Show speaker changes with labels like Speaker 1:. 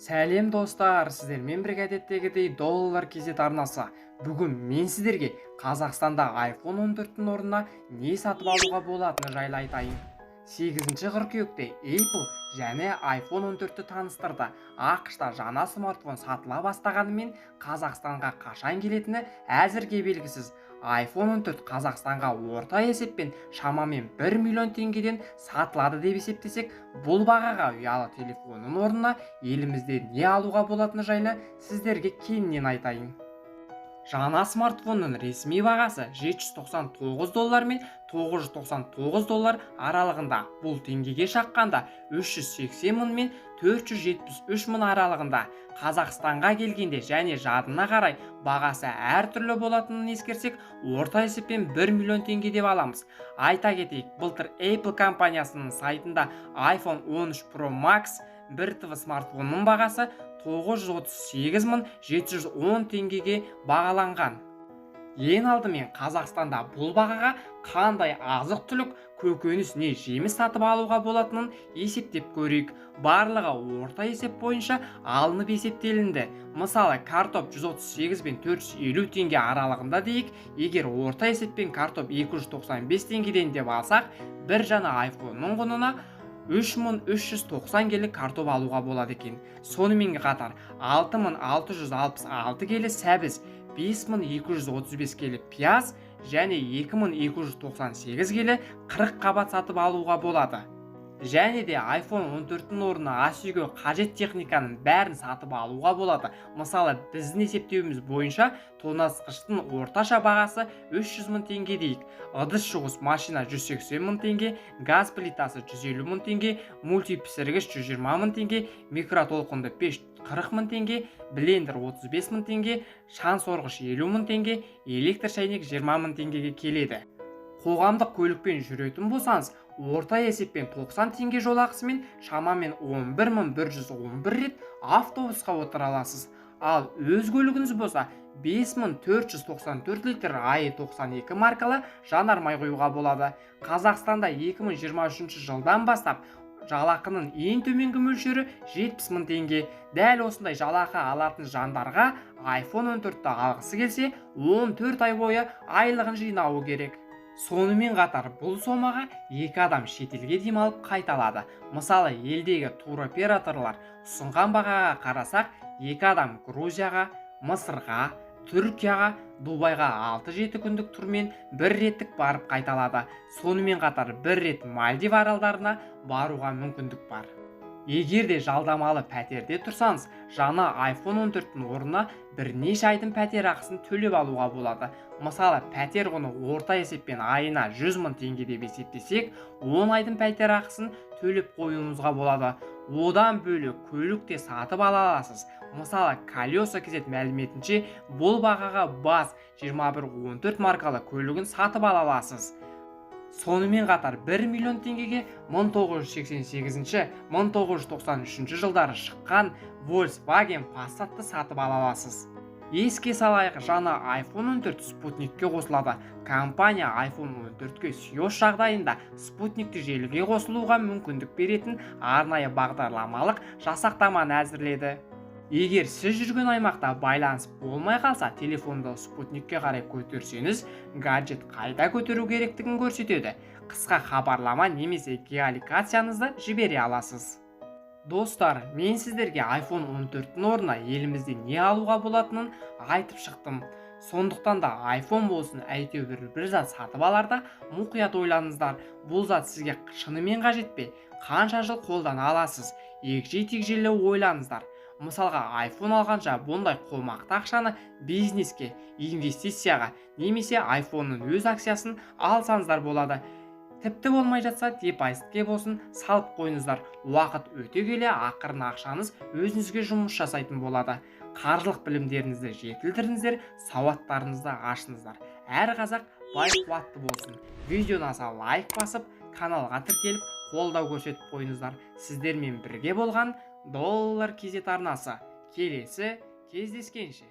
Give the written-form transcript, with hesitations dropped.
Speaker 1: Сәлем, достар! Сіздермен бірге әдеттегідей Доллар KZ арнасы. Бүгін мен сіздерге Қазақстанда iPhone 14-тің орнына не сатып алуға болатыны жайлы айтайын. 8 қыркүйекте Apple және iPhone 14-ті таныстырды. АҚШ-та жаңа смартфон сатыла бастағанымен, Қазақстанға қашан келетіні әзірге белгісіз. iPhone 14 Қазақстанға орта есеппен шамамен 1 миллион теңгеден сатылады деп есептесек, бұл бағаға ұялы телефонның орнына елімізде не алуға болатыны жайлы сіздерге кеңінен айтайын. Жаңа смартфонның ресми бағасы 799 доллар мен 999 доллар аралығында. Бұл теңгеге шаққанда 380 мың мен 473 мың аралығында. Қазақстанға келгенде және жадына қарай бағасы әртүрлі болатынын ескерсек, орта есеппен 1 миллион теңге деп аламыз. Айта кетейік, былтыр Apple компаниясының сайтында iPhone 13 Pro Max 1 ТВ смартфонының бағасы 938 мың 710 теңгеге бағаланған. Ең алдымен Қазақстанда бұл бағаға қандай азық түлік, көкөніс не жеміс сатып алуға болатынын есептеп көрейік. Барлығы орта есеп бойынша алынып есептелінді. Мысалы, картоп 138 пен 450 теңге аралығында дейік. Егер орта есеппен картоп 295 теңгеден деп алсақ, бір жаңа айфонның құнына 3390 келі картоп алуға болады екен. Сонымен қатар 6666 келі сәбіз, 5235 келі пияз және 2298 келі 40 қабат сатып алуға болады. Және де iPhone 14-тің орнына ас үйге қажет техниканың бәрін сатып алуға болады. Мысалы, біздің есептеуіміз бойынша тоңазытқыштың орташа бағасы 300 мың теңге дейік, ыдыс жуғыш машина 180 мың теңге, газ плитасы 150 мың теңге, мультипісіргіш 120 мың теңге, микротолқынды пеш 40 мың теңге, блендер 35 мың теңге, шаң сорғыш 50 мың теңге, электр шәйнек 20 мың теңгеге келеді. Қоғамдық көлікпен жүретін болсаңыз, орта есеппен 90 теңге жолақысымен шамамен 11 111 рет автобусқа отыра аласыз. Ал өз көлігіңіз болса, 5494 литр АИ 92 маркалы жанармай құюға болады. Қазақстанда 2023 жылдан бастап жалақының ең төменгі мөлшері 70 мың теңге. Дәл осындай жалақы алатын жандарға iPhone 14-ті алғысы келсе, 14 ай бойы айлығын жинауы керек. Сонымен қатар бұл сомаға екі адам шетелге демалып қайта алады. Мысалы, елдегі туроператорлар ұсынған бағаға қарасақ, екі адам Грузияға, Мысырға, Түркияға, Дубайға 6-7 күндік турмен бір реттік барып қайта алады. Сонымен қатар бір рет Мальдив аралдарына баруға мүмкіндік бар. Егер де жалдамалы пәтерде тұрсаңыз, жаңа iPhone 14-тің орнына бірнеше айдың пәтер ақысын төлеп алуға болады. Мысалы, пәтер құны орта есеппен айына 100 мың теңге деп есептесек, 10 айдың пәтер ақысын төлеп қоюыңызға болады. Одан бөлек көлік те сатып ала аласыз. Мысалы, Колеса KZ мәліметінше, бұл бағаға ВАЗ 2114 маркалы көлігін сатып ала аласыз. Сонымен қатар 1 миллион теңгеге 1988-1993 жылдары шыққан Volkswagen Passatты сатып ала аласыз. Еске салайық, жаңа iPhone 14 спутникке қосылады. Компания iPhone 14-ке iOS жағдайында спутникті желіге қосылуға мүмкіндік беретін арнайы бағдарламалық жасақтаманы әзірледі. Егер сіз жүрген аймақта байланыс болмай қалса, телефонды спутникке қарай көтерсеңіз, гаджет қайда көтеру керектігін көрсетеді. Қысқа хабарлама немесе геолокацияңызды жібере аласыз. Достар, мен сіздерге iPhone 14-тің орнына елімізде не алуға болатынын айтып шықтым. Сондықтан да iPhone болсын, әйтеуір бір зат сатып аларда мұқият ойланыңыздар. Бұл зат сізге шынымен қажет пе? Қанша жыл қолдана аласыз? егжей тегжейлі ойланыңыздар. Мысалға, iPhone алғанша бұндай қомақты ақшаны бизнеске, инвестицияға немесе iPhone'ның өз акциясын алсаңыздар болады. Тіпті болмай жатса, депозитке болсын салып қойыңыздар. Уақыт өте келе ақырын ақшаңыз өзіңізге жұмыс жасайтын болады. Қаржылық білімдеріңізді жетілдіріңіздер, сауаттарыңызды ашыңыздар. Әр қазақ бай қуатты болсын! Видео ұнаса, лайк басып, каналға тіркеліп, қолдау көрсетіп қойыңыздар. Сіздермен бірге болған Доллар KZ арнасы. Келесі кездескенше!